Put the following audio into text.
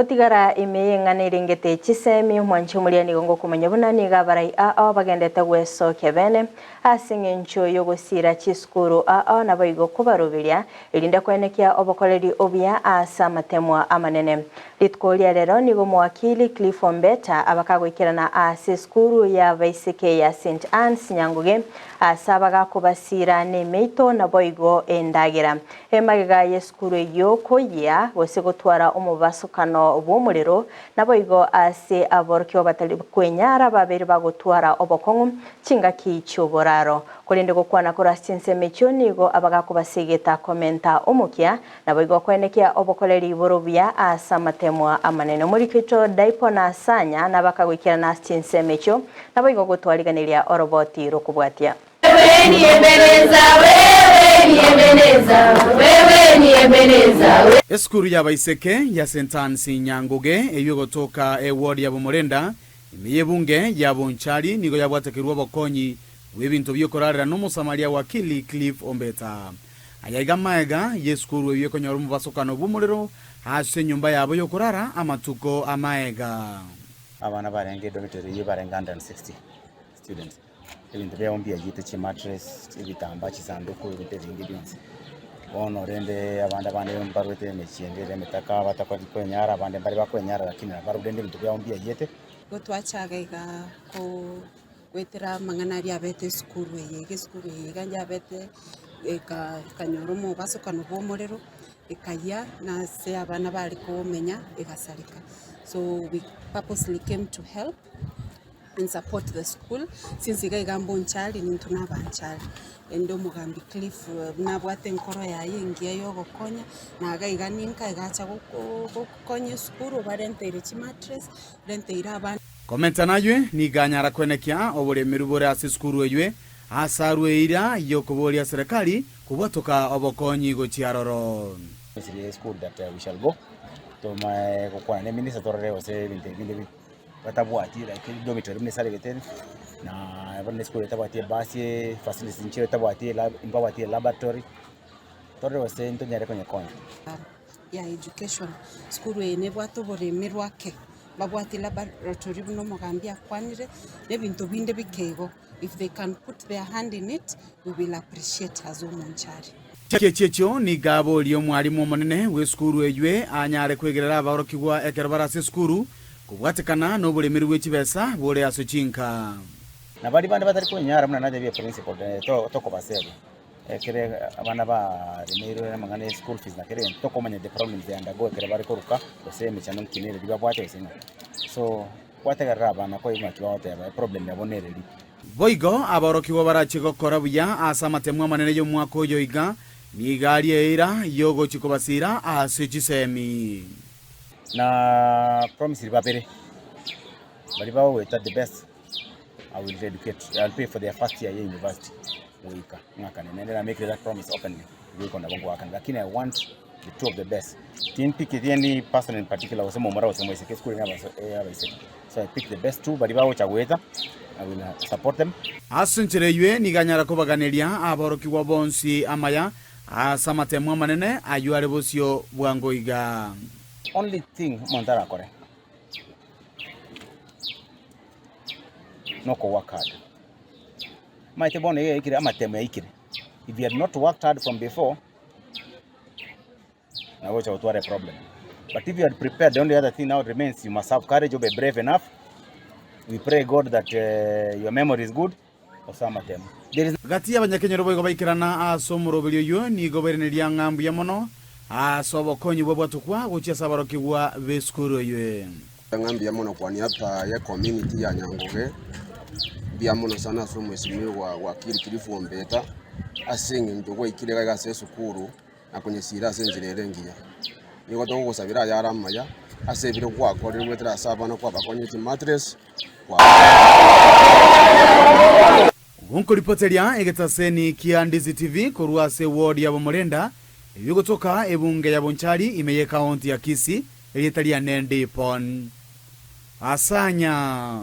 Gotigara ime y'eng'ana erengete chisemi, omwanchi omoria nigo ngokomanya buna nigo abarai ao bagendete gwesokia bene ase engencho y'ogosiira chisukuru ao naboigo kobaroberia, erinde koenekia obokoreri obuya ase amatemwa amanene. Rituko ria rero nigo omowakili Cliff Ombeta abakagoikerana ase esukuru y'abaiseke ya St Anne's Nyanguge ase abagakobasiira nemeito naboigo endagera. Emagega y'esukuru eyio koyia gose gotwara omobasokano bw'omorero, naboigo ase aborokigwa batari kwenyara babeire bagotwara obokong'u chingaki chi'oboraro. Korende gokwana korwa ase chinsemo echio nigo abagakobasegeta komenta omokia, naboigo koenekia obokoreri bore obuya ase amatemwa amanene. Omoriki oito Daipo na Sanya nabakagoikerana ase chinsemo echio, naboigo gotwariganeria oroboti rw'okobwatia. Esukuru y'abaiseke ya St Anne's Nyanguge eyio egotoka eward ya Bomorenda ime y'ebunge ya Bonchari nigo yabwatekerwe obokonyi bw'ebinto bi'okorarera n'Omosamaria Wakili Cliff Ombeta. Aya iga maega y'esukuru eyio ekonyora omobasokano bw'omorero ase enyomba yabo y'okorara amatuko amaega. Abana barenge edormitory eyio barenge 160 students. Ebinto biabo mbiayiete chimattress, ebitambaa, chisanduku, ebinto ebinge bionsi. Bono rende abande abande mbarwete emechie ende ere emetaka batakori kwenyara, abande mbare bakwenyara lakini nabarobwo rende ebinto biabo mbiayiete. Igo twachaga iga ko goetera amang'ana aria abete esukuru eye iga esukuru eye iga yabete eka ekanyora omobasokano bwa omorero, ekayia na ase abana bare komenya egasareka. So we purposely came to help. and support the school since iga iga mbonchari nintwe nabanchari ende omogambi Cliff buna abwate enkoro yaye engiya ya ogokonya na iga iga ninka iga acha gokonya esukuru obarenteire chimattress orenteire abana. Komenta naywe, nigo anyara kwenekia oboremeru bore ase esukuru eywe, ase arue eira y'okoboria serikali kobwatoka obokonyi gochia aroro. Ministry ye school that we shall go tomae gokwana ne minister torore gose ebinto ebi binde batabwati like dormitory buna esaregete na bono esukuru etabwati ebasi facilities nchire etabwati elab mbabwati elaboratory, torore gose ntonyare konyekonya. Ya education, sukuru eye nebwate oboremi rwake, babwate laboratory buna omogambi akwanire, na ebinto binde bike igo, if they can put their hand in it, we will appreciate as omonchari. Chiachi echio nigo aborie omwalimu omonene bw'esukuru eywe anyare kwegerera abaorokigwa ekero bare ase esukuru, kobwatekana noboremeri bwe chibesa bore ase chinka. Na baria bande batari kwenyara buna natebie principal tokobasebia ekere abana baremeirwe namang'ana ya school fees na kera egento tokomanya the problems they undergo ekero bare koruka gose emechando nki nere babwate gose ng'a. So gwategerera abana kwaigwa ng'aki bagoteba eproblem yabo nereri. Boigo aborokigwa barachie gokora buya ase amatemwa amanene y'omwaka oyo iga, nigo arie eira y'ogochia kobasiira ase chisemi. Na promisiri babere baria bagoeta the best I will educate, I will pay for their first year ya university goika ng'akane naende na make that promise openly goika nabo ngoakana lakini I want the two of the best timpiketi any person in particular gose momura gose moiseke esukuru eye ya abaiseke so I pick the best two baria bagocha goeta I will support them. Ase enchera eyio nigo anyara kobaganeria aborokigwa bonsi amaya ase amatemo amanene ayio are bosio bwango iga. Only thing omonto arakore nokowork hard. Omanyete bono iga yaikire amatemo yaikire, if you had not worked hard from before, nabo ogocha gotwara eproblem. But if you had prepared, the only other thing now remains you must have courage, obe brave enough, we pray God that your memory is good, ase amatemo. There is. Gati y'abanyakenyoro boigo baikerana ase omoroberio oyio, nigo bairaneria ng'a mbuya mono ase obokonyi bw'abwatokwa gochia ase aborokigwa b'esukuru eyio. Ng'a mbuya mono kwa niaba ye community ya Nyangoge, mbuya mono sana ase omwesimigwa Wakili Cliff Ombeta, ase eng'encho gwaikire iga iga ase esukuru na konyesiira ase enchera ere engiya. Nigo togogosabera ayare amaya ase ebire gwakorire goetera ase abana kwabakonyire chimattress. Gonkoripoteria egetaseni kia Ndizi TV korwa ase eward ya Bomorenda, eyio egotoka ebunge ya Bonchari ime y'ekaonti ya Kisii, erieta riane Ndipon Asanya.